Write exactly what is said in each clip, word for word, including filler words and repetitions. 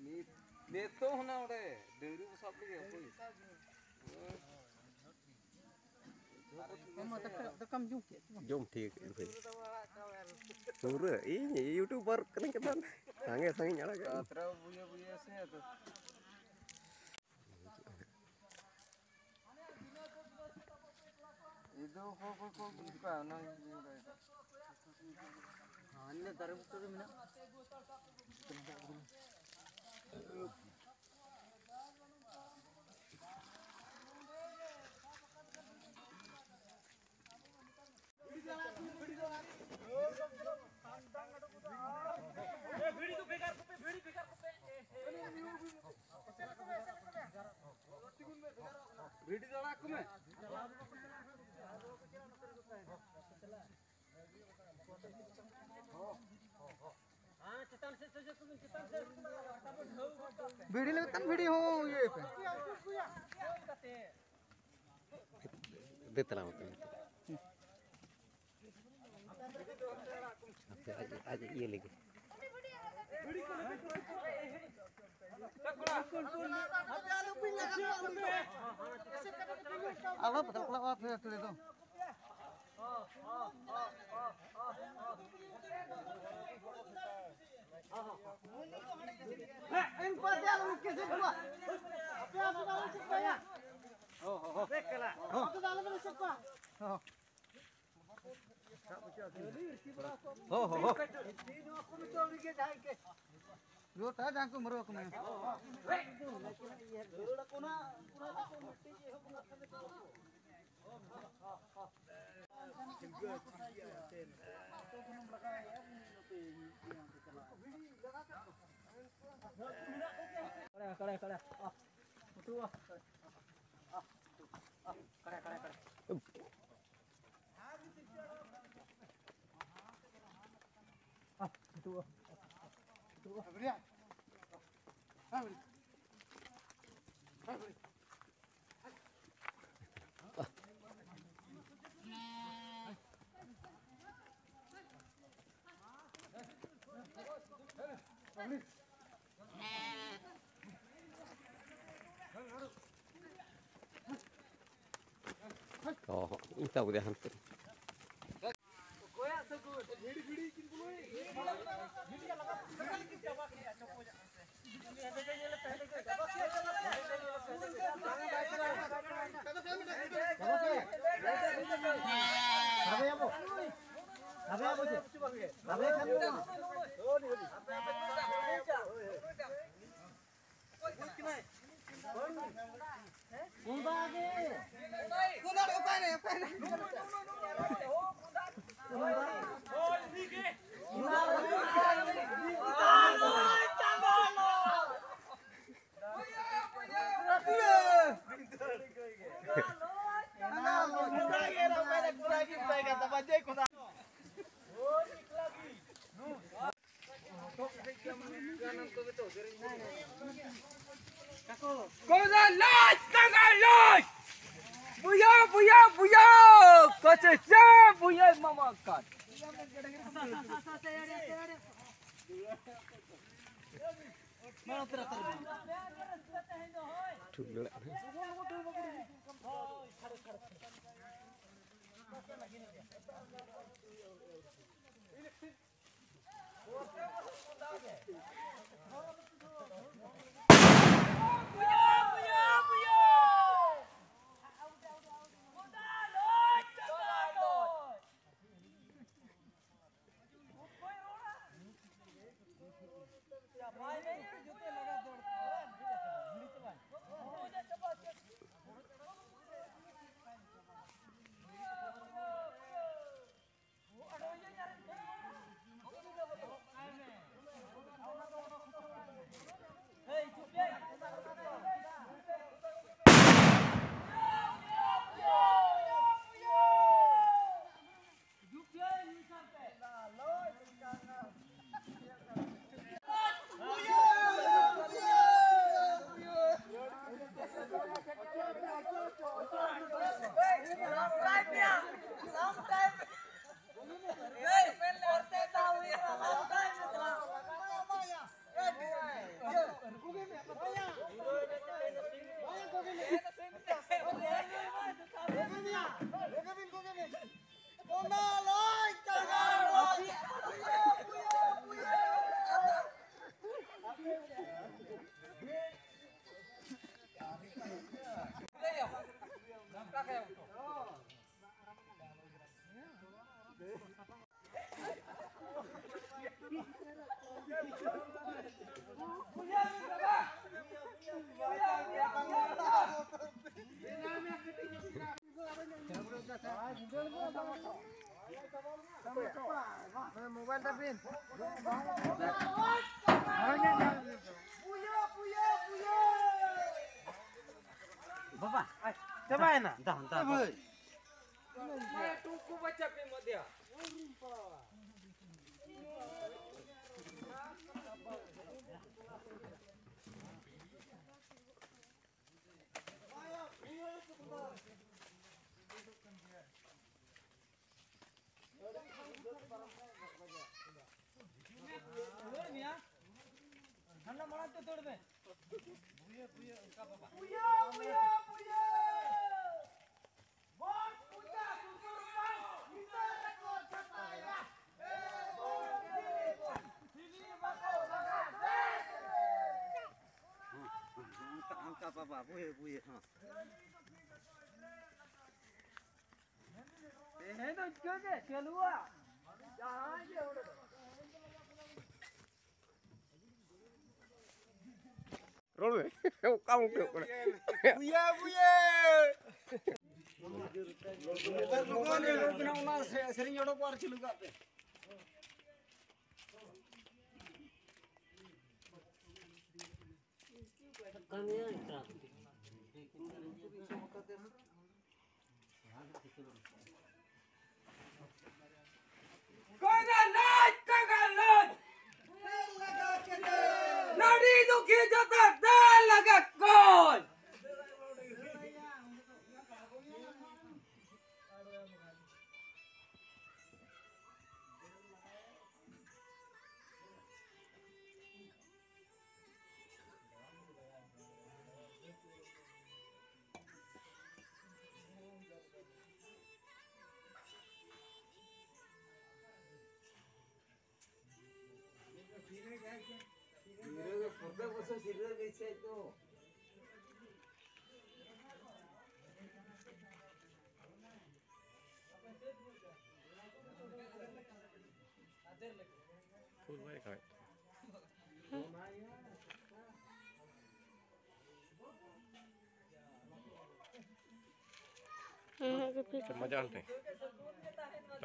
ᱱᱤᱛ, ᱱᱤᱛᱚᱜ ᱦᱚᱸ ᱚᱸᱰᱮ ᱰᱟᱹᱝᱨᱤ ᱠᱚ ᱥᱟᱵ ᱞᱟᱹᱜᱤᱫ ᱚᱠᱚᱭ? ᱢᱟᱢᱟ, ᱫᱟᱠᱟ, ᱫᱟᱠᱟᱢ ᱡᱚᱢ ᱠᱮᱫ ᱛᱟᱢᱟ? ᱡᱚᱢ ᱴᱷᱤᱠ ᱠᱮᱫ ᱵᱷᱟᱹᱭ᱾ ᱯᱩᱨᱟᱹ ᱤᱧ ᱭᱩᱴᱩᱵᱟᱨ ᱠᱟᱹᱱᱟᱹᱧ ᱠᱟᱛᱷᱟ᱾ ᱥᱟᱸᱜᱮ ᱥᱟᱸᱜᱮᱧ ᱟᱲᱟᱜᱟ᱾ ᱛᱟᱛᱨᱟ ᱵᱩᱭᱟᱹ ᱵᱩᱭᱟᱹ ᱥᱮ ᱟᱫᱚ᱾ ᱤᱫᱩ ᱠᱚ, ᱠᱚ, ᱠᱚ ᱵᱩᱡᱽ ᱠᱚᱣᱟ, ᱚᱱᱟ ᱜᱮ ᱵᱩᱡᱽ ᱠᱚᱣᱟ᱾ ᱦᱟᱱᱮ ᱫᱟᱨᱮ ᱵᱩᱴᱟᱹ ᱨᱮ ᱢᱮᱱᱟᱜ᱾ ᱵᱷᱤᱰᱤ ᱫᱚ ᱟᱲᱟᱜ ᱠᱚᱢᱮ᱾ ᱵᱷᱤᱰᱤ ᱞᱮᱠᱟᱱ ᱵᱷᱤᱰᱤ ᱦᱚᱸ ᱤᱭᱟᱹᱭ ᱯᱮ᱾ ᱫᱮ ᱛᱟᱞᱟᱝ ᱢᱮ᱾ ᱦᱟᱯᱮ, ᱟᱡ, ᱟᱡ ᱤᱭᱟᱹ ᱞᱮᱜᱮ᱾ ᱟᱞᱚ ᱯᱟᱛᱟ ᱠᱚᱲᱟ ᱚᱲᱟᱜ ᱯᱷᱮᱨ ᱛᱩᱞᱮ ᱫᱚ᱾ ᱦᱚᱸ, ᱦᱚᱸ, ᱦᱚᱸ᱾ ᱦᱚᱸ, ᱦᱚᱸ, ᱦᱚᱸ᱾ ᱨᱩᱣᱟᱹᱲ ᱛᱟᱭᱟ, ᱡᱟᱦᱟᱸ ᱠᱚ ᱢᱟᱨᱟᱣ ᱠᱚ ᱢᱮ᱾ ᱠᱟᱲᱟ, ᱠᱟᱲᱟ, ᱠᱟᱲᱟ᱾ ᱟᱦ, ᱩᱛᱩ, ᱟᱦ, ᱟᱦ, ᱟᱦ, ᱠᱟᱲᱟ, ᱠᱟᱲᱟ, ᱠᱟᱲᱟ᱾ ᱟᱦ, ᱩᱛᱩ, ᱟᱦ, ᱩᱛᱩ, ᱟᱦ᱾ ᱚ, ᱤᱧ ᱛᱟᱵᱚ ᱫᱮ ᱦᱟᱱᱛᱮ᱾ ᱠᱚᱲᱟ ᱞᱟᱡ, ᱫᱟᱸᱜᱟ ᱞᱟᱡ! ᱵᱩᱭᱟ, ᱵᱩᱭᱟ, ᱵᱩᱭᱟ! ᱠᱟᱪᱮ ᱪᱟ ᱵᱩᱭᱟ ᱢᱟᱢᱟ ᱠᱟᱱ᱾ ᱴᱷᱩᱠ ᱫᱟᱲᱮᱭᱟᱜ ᱠᱟᱱᱟ᱾ ᱵᱟᱵᱟ, ᱪᱟᱵᱟᱭᱮᱱᱟ᱾ ᱫᱟ, ᱫᱟ, ᱫᱟ᱾ ᱫᱟᱹᱲ ᱢᱮᱭᱟ᱾ ᱦᱟᱱᱟ ᱢᱟᱲᱟᱝ ᱛᱮ ᱫᱟᱹᱲ ᱢᱮ᱾ ᱯᱩᱭᱟᱹ, ᱯᱩᱭᱟᱹ, ᱚᱱᱠᱟ ᱫᱚ ᱵᱟᱝ᱾ ᱯᱩᱭᱟᱹ, ᱯᱩᱭᱟᱹ, ᱯᱩᱭᱟᱹ᱾ ᱵᱚᱱ ᱯᱩᱡᱟ ᱥᱩᱥᱩᱨ ᱵᱟᱝ, ᱧᱤᱫᱟᱹ ᱨᱮᱠᱚ ᱪᱷᱟᱛᱟᱭᱟ᱾ ᱮ ᱵᱚᱱ ᱡᱤᱣᱤ ᱵᱚᱱ, ᱡᱤᱣᱤ ᱵᱟᱠᱚ ᱵᱟᱜᱟᱣ᱾ ᱦᱮᱸ, ᱦᱮᱸ, ᱦᱮᱸ, ᱚᱱᱠᱟ, ᱚᱱᱠᱟ ᱵᱟᱵᱟ, ᱯᱩᱭᱟᱹ, ᱯᱩᱭᱟᱹ, ᱦᱮᱸ᱾ ᱛᱮᱦᱮᱧ ᱫᱚ ᱤᱱᱠᱟᱹ ᱜᱮ ᱪᱟᱹᱞᱩᱜᱼᱟ᱾ ᱡᱟᱦᱟᱸᱭ ᱜᱮ ᱚᱸᱰᱮ ᱫᱚ᱾ ᱨᱚᱲ ᱢᱮ᱾ ᱚᱠᱟ ᱢᱩᱠᱷᱟᱹᱜ ᱠᱟᱱᱟ? ᱵᱩᱭᱟᱹ, ᱵᱩᱭᱟᱹ᱾ ᱞᱚᱜᱚᱱ ᱨᱚᱲ ᱠᱟᱱᱟ, ᱚᱱᱟ ᱥᱮ-, ᱥᱮᱨᱮᱧ ᱚᱰᱚᱠ ᱟᱨ ᱪᱟᱹᱞᱩ ᱠᱟᱜ ᱯᱮ᱾ ᱠᱟᱹᱢᱤᱭᱟ ᱮᱠᱴᱟ᱾ ᱠᱚᱸᱜᱟ ᱱᱟᱪ, ᱠᱚᱸᱜᱟ ᱱᱟᱪ᱾ ᱱᱟᱹᱰᱤ ᱫᱩᱠᱷᱤ ᱡᱚᱛᱚ ᱫᱟᱞ ᱞᱟᱜᱟ ᱠᱚᱭ᱾ ᱯᱨᱚᱛᱮᱠ ᱵᱚᱪᱷᱚᱨ ᱥᱤᱞᱣᱟᱨ ᱜᱮ ᱤᱪᱪᱷᱟᱹ ᱛᱚ᱾ ᱯᱷᱩᱞ ᱵᱟᱭ ᱠᱟᱜ᱾ ᱦᱮᱸ, ᱦᱮᱸ, ᱜᱩᱯᱤ᱾ ᱢᱟᱡᱟ ᱟᱱᱛᱮ᱾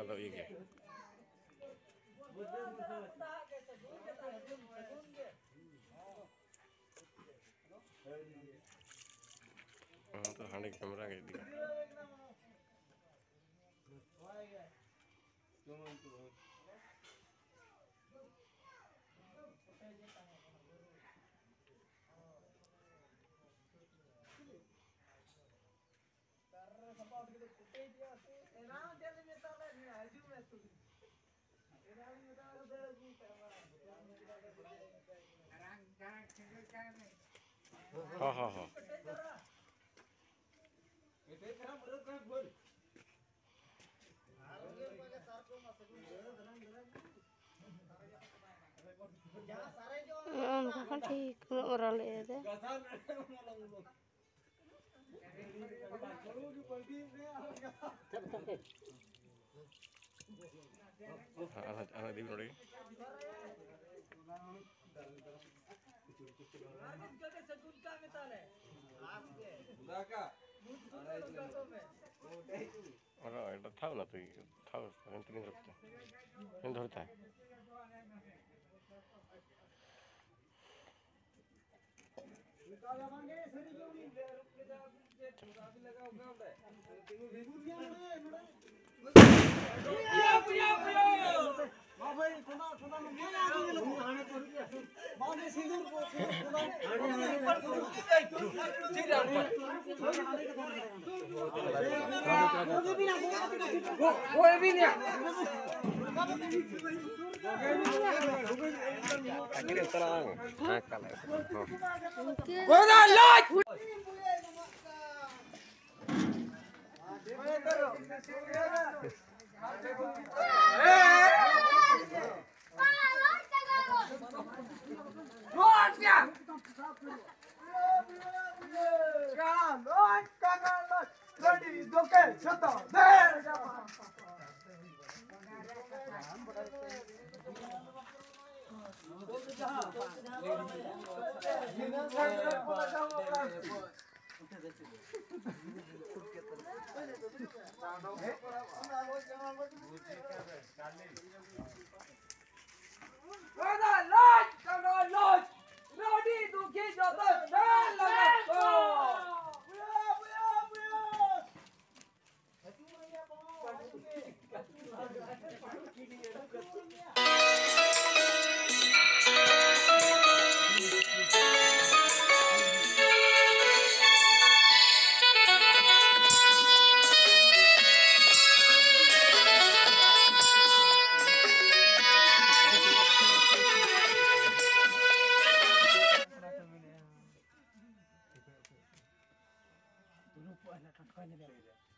ᱟᱫᱚ ᱤᱭᱟᱹ ᱜᱮ᱾ ᱦᱚᱸ, ᱛᱚ ᱦᱟᱸᱰᱮ ᱠᱮᱢᱨᱟ ᱜᱮ ᱤᱫᱤ᱾ ᱦᱚᱸ, ᱦᱚᱸ, ᱦᱚᱸ᱾ ᱚᱱᱟ ᱦᱚᱸ ᱴᱷᱤᱠ, ᱩᱱᱟᱹᱜ ᱢᱟᱨᱟᱝ ᱞᱮ ᱤᱭᱟᱹᱭ ᱫᱟ᱾ ᱟᱨ, ᱟᱨ ᱤᱫᱤ ᱱᱚᱰᱮ ᱜᱮ᱾ ᱚᱱᱟ ᱮᱴᱟᱜ ᱴᱷᱟᱶ ᱱᱟ ᱛᱩᱭ, ᱴᱷᱟᱶ ᱮᱱᱛᱮ ᱱᱤᱝ ᱨᱚᱠᱛᱟ᱾ ᱱᱤᱝ ᱫᱷᱚᱨᱛᱟ᱾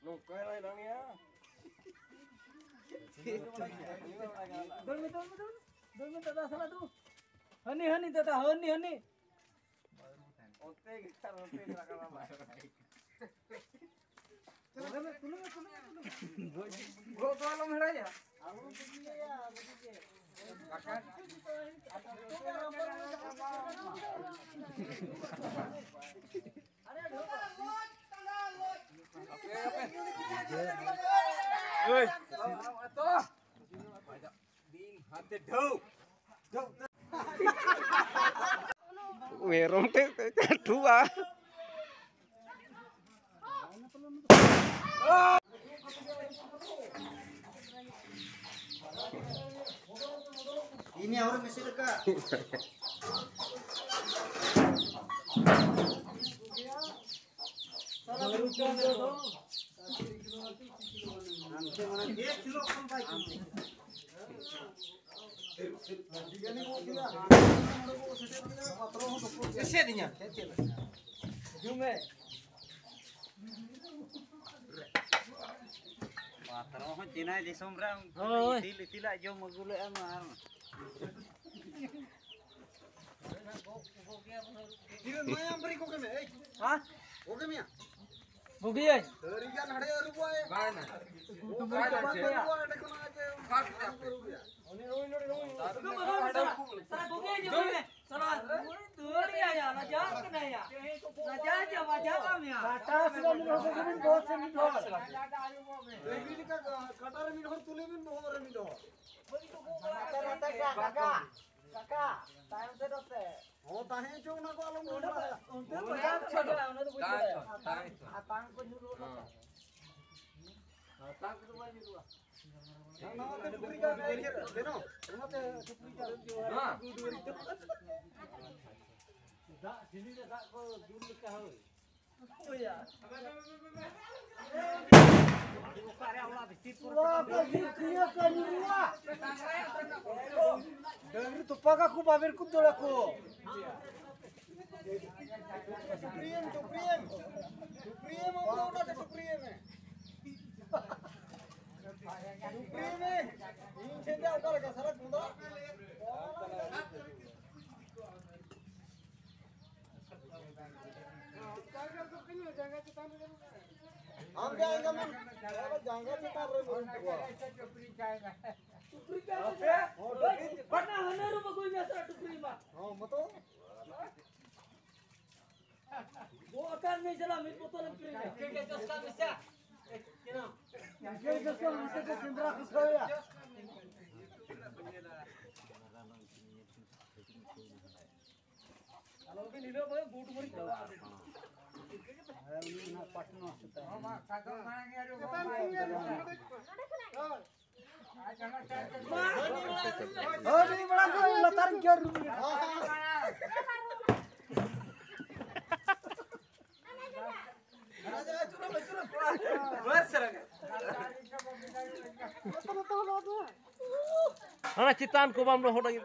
ᱱᱚᱝᱠᱟ ᱞᱟᱭ ᱞᱟᱝ ᱭᱟ᱾ ᱫᱚᱞ ᱢᱮ, ᱫᱚᱞ ᱢᱮ, ᱫᱚᱞ ᱢᱮ, ᱫᱚᱞ ᱢᱮ, ᱫᱟᱫᱟ ᱥᱟᱞᱟᱜ ᱫᱩ᱾ ᱦᱟᱹᱱᱤ, ᱦᱟᱹᱱᱤ, ᱫᱟᱫᱟ, ᱦᱟᱹᱱᱤ, ᱦᱟᱹᱱᱤ᱾ ᱚᱱᱛᱮ ᱜᱮ, ᱟᱨ ᱚᱱᱛᱮ ᱜᱮ ᱨᱟᱠᱟᱵ ᱟᱢ᱾ ᱜᱚᱜ ᱫᱚ ᱟᱞᱚᱢ ᱦᱮᱲᱟᱭᱟ᱾ ᱢᱮᱨᱚᱢ ᱛᱮ ᱠᱟᱹᱴᱷᱩᱣᱟ᱾ ᱤᱧ ᱟᱨ ᱢᱮᱥᱮ ᱞᱮᱠᱟ᱾ ᱮᱥᱮᱫ ᱤᱧᱟ᱾ ᱦᱤᱡᱩᱜ ᱢᱮ᱾ ᱯᱟᱛᱨᱚ ᱦᱚᱸ ᱪᱮᱱᱟᱭ ᱫᱤᱥᱚᱢ ᱨᱮ ᱦᱳᱭ᱾ ᱤᱛᱤᱞ, ᱤᱛᱤᱞᱟᱜ ᱡᱚᱢ ᱟᱹᱜᱩ ᱞᱮᱫᱼᱟ ᱢᱟ ᱟᱨ ᱦᱮᱸ? ᱵᱩᱜᱤᱭᱟᱹᱧ᱾ ᱵᱟᱝ ᱱᱟ᱾ ᱩᱱᱤ ᱱᱩᱭ ᱱᱚᱰᱮ ᱱᱩᱭ᱾ ᱥᱟᱞᱟ ᱵᱩᱜᱤᱭᱟᱹᱧ ᱱᱩᱭ ᱢᱮ᱾ ᱥᱟᱞᱟ ᱫᱩᱲᱤ ᱫᱩᱲᱤ ᱟᱭᱟ, ᱞᱟᱡᱟᱣ ᱠᱟᱱᱟᱭᱟ᱾ ᱞᱟᱡᱟᱣ ᱪᱟᱵᱟ, ᱪᱟᱵᱟ ᱢᱮᱭᱟ᱾ ᱠᱟᱴᱟ ᱥᱮ ᱢᱤᱫ ᱦᱚᱲ ᱥᱮ ᱢᱤᱫ ᱦᱚᱲ᱾ ᱠᱟᱴᱟ ᱨᱮ ᱢᱤᱫ ᱦᱚᱲ ᱛᱩᱞᱤ ᱵᱤᱱ, ᱵᱚᱦᱚᱜ ᱨᱮ ᱢᱤᱫ ᱦᱚᱲ᱾ ᱠᱟᱠᱟ, ᱠᱟᱠᱟ, ᱛᱟᱭᱚᱢ ᱥᱮᱫᱚᱜ ᱯᱮ᱾ ᱦᱚᱸ, ᱛᱟᱦᱮᱸ ᱦᱚᱪᱚ, ᱚᱱᱟ ᱠᱚ ᱟᱞᱚᱢ ᱚᱸᱰᱮ ᱨᱚᱲᱟ᱾ ᱚᱱᱛᱮ ᱵᱟᱡᱟᱣ ᱠᱚ ᱪᱟᱞᱟᱜᱼᱟ, ᱚᱱᱟ ᱫᱚ ᱵᱩᱡᱷᱟᱹᱣ᱾ ᱛᱟᱦᱮᱸ ᱦᱚᱪᱚ, ᱛᱟᱦᱮᱸ ᱦᱚᱪᱚ᱾ ᱟᱨ ᱛᱟᱝ ᱠᱚ ᱧᱩᱨᱩᱜᱼᱟ᱾ ᱦᱮᱸ᱾ ᱟᱨ ᱛᱟᱝ ᱠᱚᱫᱚ ᱵᱟᱭ ᱧᱩᱨᱩᱜᱼᱟ᱾ ᱱᱚᱣᱟ ᱛᱮ ᱯᱩᱠᱷᱨᱤ ᱡᱟᱞ ᱵᱮᱱᱟᱣ᱾ ᱱᱚᱣᱟ ᱛᱮ ᱯᱩᱠᱷᱨᱤ ᱡᱟᱞ᱾ ᱱᱚᱣᱟ? ᱫᱟᱜ ᱴᱷᱤᱞᱤ ᱨᱮ ᱫᱟᱜ ᱠᱚ ᱫᱩᱞ ᱞᱮᱠᱟ ᱦᱳᱭ᱾ ᱰᱟᱹᱝᱨᱤ ᱛᱚᱯᱟ ᱠᱟᱠᱚ ᱵᱟᱵᱮᱨ ᱠᱚ ᱫᱟᱹᱲ ᱟᱠᱚ᱾ ᱥᱩᱠᱨᱤᱭᱮᱢ, ᱥᱩᱠᱨᱤᱭᱮᱢ᱾ ᱥᱩᱠᱨᱤᱭᱮᱢ, ᱟᱢ ᱫᱚ ᱚᱠᱟᱛᱮ ᱥᱩᱠᱨᱤᱭᱮᱢ? ᱥᱩᱠᱨᱤᱭᱮᱢ᱾ ᱤᱧ ᱴᱷᱮᱱ ᱫᱚ ᱚᱠᱟ ᱞᱮᱠᱟ ᱥᱟᱞᱟ ᱠᱚᱸᱫᱟ? ᱟᱢ ᱜᱮ ᱟᱸᱡᱚᱢ ᱢᱮ᱾ ᱡᱟᱸᱜᱟ ᱪᱮᱛᱟᱱ ᱨᱮ ᱵᱩᱨᱩᱢ ᱠᱚᱣᱟ᱾ ᱴᱩᱯᱨᱤ ᱯᱮ ᱟᱯᱮ? ᱵᱟᱴᱟ ᱦᱟᱱᱟ ᱨᱩ ᱵᱟᱠᱚ ᱧᱟᱥᱟ ᱴᱩᱯᱨᱤ ᱢᱟ᱾ ᱦᱚᱸ, ᱢᱚᱛᱚ᱾ ᱫᱚ ᱚᱠᱟᱨ ᱢᱮ ᱪᱟᱞᱟᱜ ᱢᱤᱫ ᱵᱚᱛᱚᱞ ᱮᱢ ᱠᱤᱨᱤᱧᱟ᱾ ᱤᱱᱠᱟᱹ ᱜᱮ ᱪᱮᱥᱴᱟ ᱢᱮᱥᱮ᱾ ᱤᱱᱠᱟᱹ ᱜᱮ ᱪᱮᱥᱴᱟ ᱢᱮᱥᱮ ᱠᱚ ᱥᱮᱸᱫᱽᱨᱟ ᱠᱚ ᱥᱟᱹᱭᱟ᱾ ᱟᱞᱚ ᱵᱤᱱ ᱦᱤᱞᱟᱹᱣ ᱵᱟᱲᱟᱭᱟ, ᱵᱩᱴ ᱢᱟᱹᱨᱤᱪ ᱫᱚ᱾ ᱦᱮᱸ, ᱩᱱᱤ ᱚᱱᱟ ᱯᱟᱴᱱᱟ ᱥᱮᱛᱟ᱾ ᱦᱳᱭ, ᱢᱤᱫ ᱵᱮᱲᱟ ᱫᱚ ᱞᱟᱛᱟᱨ ᱨᱮ ᱜᱮᱨ ᱨᱩᱣᱟᱹᱲ ᱮᱱᱟ᱾ ᱦᱟᱱᱟ ᱪᱮᱛᱟᱱ ᱠᱚ ᱵᱟᱢ ᱞᱚᱦᱚᱫ ᱟᱹᱧ᱾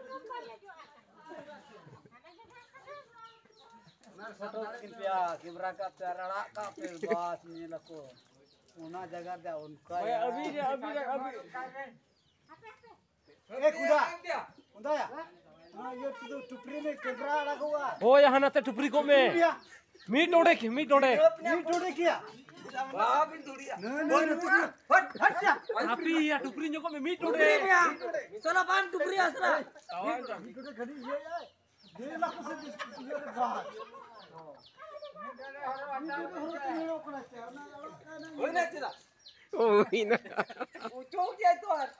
ᱯᱷᱳᱴᱳ ᱠᱤᱱ ᱯᱮᱭᱟ, ᱠᱮᱢᱨᱟ ᱠᱟᱜ ᱯᱮ ᱟᱨ ᱟᱲᱟᱜ ᱠᱟᱜ ᱯᱮ, ᱵᱟᱥ ᱧᱮᱞ ᱟᱠᱚ᱾ ᱚᱱᱟ ᱡᱟᱭᱜᱟ ᱨᱮ ᱚᱱᱠᱟ ᱦᱳᱭ, ᱭᱟ᱾ ᱟᱹᱵᱤᱱ ᱜᱮ, ᱟᱹᱵᱤᱱ ᱜᱮ, ᱟᱹᱵᱤᱱ᱾ ᱮ ᱠᱩᱫᱟ, ᱠᱩᱫᱟᱭᱟ᱾ ᱚᱱᱟ ᱤᱭᱟᱹ ᱛᱮᱫᱚ ᱴᱩᱯᱨᱤ ᱨᱮ ᱠᱮᱢᱨᱟ ᱟᱲᱟᱜᱚᱜᱼᱟ᱾ ᱦᱳᱭ, ᱦᱟᱱᱟᱛᱮ ᱴᱩᱯᱨᱤ ᱠᱚᱜ ᱢᱮ᱾ ᱴᱩᱯᱨᱤ ᱭᱟ᱾ ᱢᱤᱫ ᱰᱚᱸᱰᱮᱠ, ᱢᱤᱫ ᱰᱚᱸᱰᱮᱠ᱾ ᱢᱤᱫ ᱰᱚᱸᱰᱮᱠ ᱜᱮᱭᱟ᱾ ᱵᱟᱵᱤᱱ ᱫᱩᱲᱤᱭᱟ᱾ ᱱᱩᱭ, ᱱᱩᱭ, ᱱᱩᱭ, ᱱᱩᱭ᱾ ᱦᱟᱹᱴ, ᱦᱟᱹᱴ ᱭᱟ᱾ ᱦᱟᱯᱤ ᱭᱟ, ᱴᱩᱯᱨᱤ ᱧᱚᱜᱚᱜ ᱢᱮ, ᱢᱤᱫ ᱰᱚᱸᱰᱮᱠ᱾ ᱴᱩᱯᱨᱤ ᱢᱮᱭᱟ᱾ ᱥᱟᱞᱟ ᱵᱟᱢ ᱴᱩᱯᱨᱤᱭᱟ, ᱥᱟᱞᱟ᱾ ᱢᱤᱫ ᱰᱚᱸᱰᱮᱠ ᱜᱷᱟᱹᱲᱤᱡ ᱤᱭᱟᱹᱭᱟᱭ᱾ ᱦᱩᱭᱱᱟ ᱪᱮᱫᱟᱜ? ᱦᱩᱭᱱᱟ᱾ ᱚᱪᱚᱜ ᱜᱮᱭᱟᱭ ᱛᱚ ᱟᱨ᱾